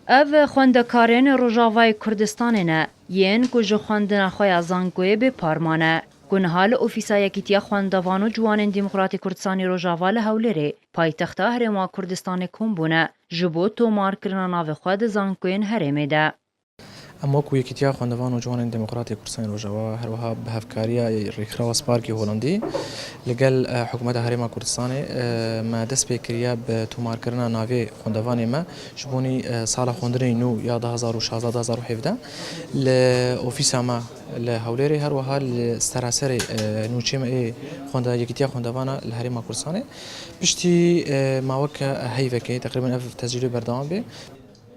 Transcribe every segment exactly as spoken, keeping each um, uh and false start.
Ev xwendekarên Rojavayê Kurdistanê ne, yên ku ji xwendina xwe ya zankoyê bê par mane, ku niha li Ofîsa Yekîtiya Xwendevan û Ciwanên Demokratî Kurdistanê Rojava li Hewlêrê, paytexta Herêma Kurdistanê kom bûne, ji bo tomarkirina navê xwe di zankoyên herêmê de. Em wekî Yekîtiya Xwendevan û Ciwanên Demokratê Kurdistanê Rojava, her wiha bi hevkariya Rêkxirawa Sparkê Holandî li gel, e, Hikûmeta Herêma Kurdistanê, e, me dest pê kiriye bi tomarkirina navê xwendevanê me ji bo nî, e, sala xwendinê nû ya du hazar û şazde du hazar û hevdeh li ofîsa me li Hewlêrê, her wiha li seraserê, e, nûçê me ê xwende-, Yekîtiya Xwendevana li Herêma Kurdistanê. Piştî, e, maweke heyvekê, teqrîben ev tescîlê berdewam bê.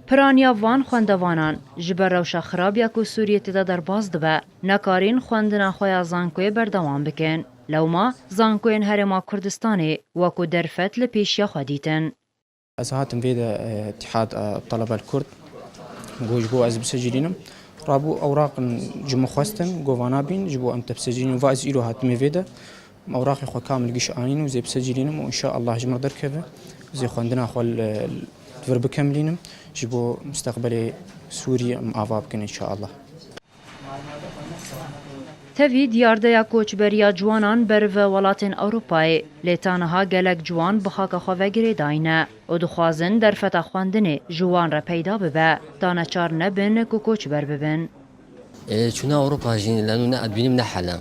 Piraniya van xwendevanan ji ber rewşa xirab ya ku Sûriyê tê de derbas dibe, nekarîn xwendina xwe ya zankoyê berdewam bikin. Lewma zankoyên Herêma Kurdistanê wekû derfet li pêşiya xwe dîtin. Ez hatim vê de, e, Îtîhad, e, Telebel Kurd, got ji bo ez bisecilînim. Rabû ewraqin ji min xwestin, got vana bîn, ji bo em te bisecilînin. Va ez îro hatime vê de. Ewraqê xwe kamil giş anîn û zê bisecilînim û înşaallah ji min derkeve. Zê xwendina xwe li, li vir bikemilînim. Ji bo mustaqbelê Sûriyê em ava bikin înşaallah. Tevî diyardeya koçberiya ciwanan berive welatên Ewropayê, lê ta niha gelek ciwan bi xaka xwe ve girêdayî ne û dixwazin derfeta xwendinê ji wan re peyda bibe, ta neçar nebin ku koçber bibin. Ê, çûna Ewropa jî, leno ne ez dibînim ne hel e.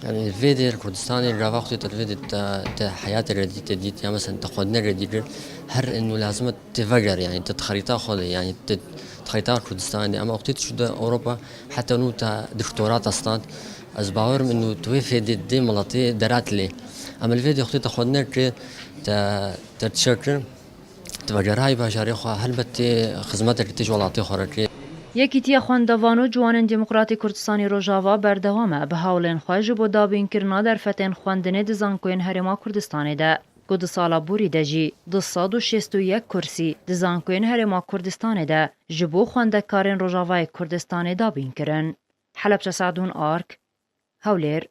Yani vê dê Kurdistanê li reva xwe te vê dê te, te heyatê redî te dît, ya mesela te xwendinê redî kir, her inu lazim e te veger, yani te xerîta xwe de, yani te xerîta Kurdistanê de. Ama wextê tu çû de Ewropa, heta nû te doktora te stand. Ez bawerim inu tu vê fêdê dê miletê derat lê. Ama li vê dê wextê te xwendinê kir, te, te tişe kir. Tu vegerayî bajarê xwe, helbet tê xizmetek tê ji welatê xwe re kê. Yekîtiya Xwendevan û Ciwanên Demokratîk Kurdistanî Rojava berdewam e bi hewlên xwe ji bo dabînkirina derfetên xwendinê di zankoyên Herêma Kurdistanê de, ku di sala borî de jî du sed û şêst û yek kursî di zankoyên Herêma Kurdistanê de ji bo xwendekarên Rojavayê Kurdistanê dabîn kirin. Helebçe Sadûn Ark, Hewlêr.